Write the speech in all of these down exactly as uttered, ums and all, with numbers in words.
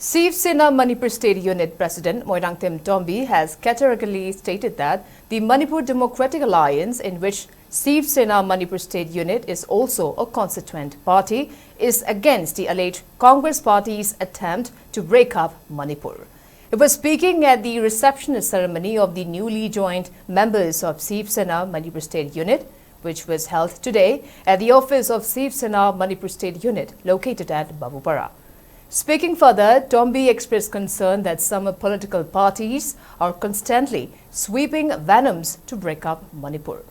Shiv Sena Manipur State Unit President Moirangthem Tombi has categorically stated that the Manipur Democratic Alliance, in which Shiv Sena Manipur State Unit is also a constituent party, is against the alleged Congress party's attempt to break up Manipur. He was speaking at the reception ceremony of the newly joined members of Shiv Sena Manipur State Unit, which was held today at the office of Shiv Sena Manipur State Unit located at Babupara. Speaking further, Tombi expressed concern that some political parties are constantly sweeping venoms to break up Manipur.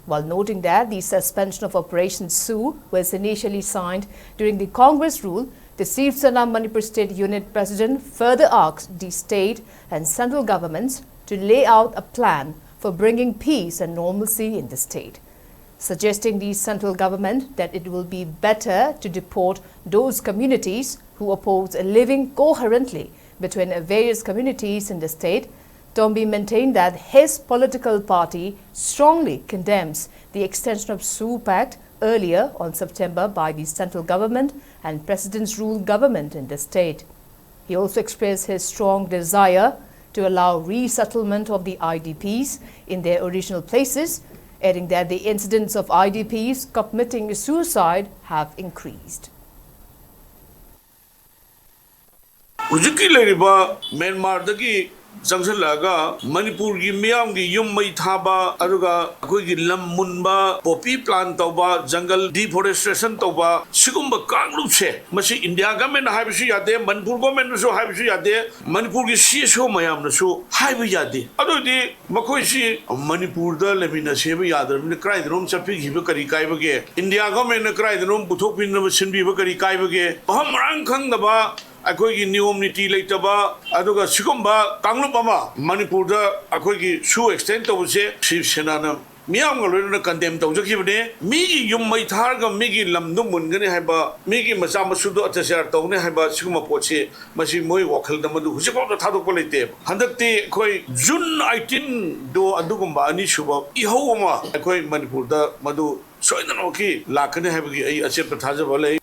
While noting that the suspension of Operation Sue was initially signed during the Congress rule, the Shiv Sena Manipur State Unit President further asked the state and central governments to lay out a plan for bringing peace and normalcy in the state, suggesting the central government that it will be better to deport those communities who oppose living coherently between various communities in the state. Tombi maintained that his political party strongly condemns the extension of Sue Pact earlier on September by the central government and President's rule government in the state. He also expressed his strong desire to allow resettlement of the I D Ps in their original places, adding that the incidents of I D Ps committing suicide have increased. ꯍꯧꯖꯤꯛꯀꯤ ꯂꯩꯔꯤꯕ ꯃ꯭ꯌꯥꯟꯃꯥꯔꯗꯒꯤ ꯆꯪꯁꯤꯜꯂꯛꯑꯒ ꯃꯅꯤꯄꯨꯔꯒꯤ ꯃꯤꯌꯥꯝꯒꯤ ꯌꯨꯝ ꯃꯩ ꯊꯥꯕ, ꯑꯗꯨꯒ ꯑꯩꯈꯣꯏꯒꯤ ꯂꯝ ꯃꯨꯟꯕ, ꯄꯣꯄꯤ ꯄ꯭ꯂꯥꯟ ꯇꯧꯕ, ꯖꯪꯒꯜ ꯗꯤꯐꯣꯔꯦꯁꯇ꯭ꯔꯦꯁꯟ ꯇꯧꯕ, ꯁꯤꯒꯨꯝꯕ ꯀꯥꯡꯂꯨꯞꯁꯦ, ꯃꯁꯤ ꯏꯟꯗꯤꯌꯥ ꯒꯃꯦꯟꯅ ꯍꯥꯏꯕꯁꯨ ꯌꯥꯗꯦ, ꯃꯅꯤꯄꯨꯔ ꯒꯃꯦꯟꯅꯁꯨ ꯍꯥꯏꯕꯁꯨ ꯌꯥꯗꯦ, ꯃꯅꯤꯄꯨꯔꯒꯤ ꯁꯤ ꯑꯦꯁ ꯑꯣ ꯃꯌꯥꯝꯅꯁꯨ ꯍꯥꯏꯕ ꯌꯥꯗꯦ꯫ ꯑꯗꯨ ꯑꯣꯏꯔꯗꯤ ꯃꯈꯣꯏꯁꯤ ꯃꯅꯤꯄꯨꯔꯗ ꯂꯩꯃꯤꯟꯅꯁꯦꯕ ꯌꯥꯗ꯭ꯔꯕꯅꯤꯅ ꯀꯗꯥꯏꯗꯅꯣꯝ ꯆꯠꯄꯤꯈꯤꯕ ꯀꯔꯤ ꯀꯥꯏꯕꯒꯦ? ꯏꯟꯗꯤꯌꯥ ꯒꯃꯦꯟꯅ ꯀꯗꯥꯏꯗꯅꯣꯝ ꯄꯨꯊꯣꯛꯄꯤꯅꯕ ꯁꯤꯟꯕꯤꯕ ꯀꯔꯤ ꯀꯥꯏꯕꯒꯦ? ꯃꯐꯝ ꯃꯔꯥꯡ ꯈꯪꯗꯕ ꯑꯩꯈꯣꯏꯒꯤ ꯅꯤꯌꯣꯝ ꯅꯤꯇꯤ ꯂꯩꯇꯕ, ꯑꯗꯨꯒ ꯁꯤꯒꯨꯝꯕ ꯀꯥꯡꯂꯨꯞ ꯑꯃ ꯃꯅꯤꯄꯨꯔꯗ ꯑꯩꯈꯣꯏꯒꯤ ꯁꯨ ꯑꯦꯛꯁꯇꯦꯟ ꯇꯧꯕꯁꯦ ꯁꯤꯕ ꯁꯦꯅꯥꯅ ꯃꯤꯌꯥꯝꯒ ꯂꯣꯏꯅꯅ ꯀꯟꯗꯦꯝ ꯇꯧꯖꯈꯤꯕꯅꯦ꯫ ꯃꯤꯒꯤ ꯌꯨꯝ ꯃꯩ ꯊꯥꯔꯒ ꯃꯤꯒꯤ ꯂꯝꯗꯣ ꯃꯨꯟꯒꯅꯤ ꯍꯥꯏꯕ, ꯃꯤꯒꯤ ꯃꯆꯥ ꯃꯁꯨꯗꯣ ꯑꯇ꯭ꯌꯥꯆꯥꯔ ꯇꯧꯅꯤ ꯍꯥꯏꯕ ꯁꯤꯒꯨꯝꯕ ꯄꯣꯠꯁꯤ ꯃꯁꯤ ꯃꯣꯏ ꯋꯥꯈꯜꯗ ꯃꯗꯨ ꯍꯧꯖꯤꯛꯐꯥꯎꯗ ꯊꯥꯗꯣꯛꯄ ꯂꯩꯇꯦꯕ꯫ ꯍꯟꯗꯛꯇꯤ ꯑꯩꯈꯣꯏ ꯖꯨꯟ ꯑꯩꯠꯇꯤꯟꯗꯣ ꯑꯗꯨꯒꯨꯝꯕ ꯑꯅꯤꯁꯨꯕ ꯏꯍꯧ ꯑꯃ ꯑꯩꯈꯣꯏ ꯃꯅꯤꯄꯨꯔꯗ ꯃꯗꯨ ꯁꯣꯏꯗꯅꯃꯛꯀꯤ ꯂꯥꯛꯀꯅꯤ ꯍꯥꯏꯕꯒꯤ ꯑꯩ ꯑꯆꯦꯠꯄ ꯊꯥꯖꯕ ꯂꯩ꯫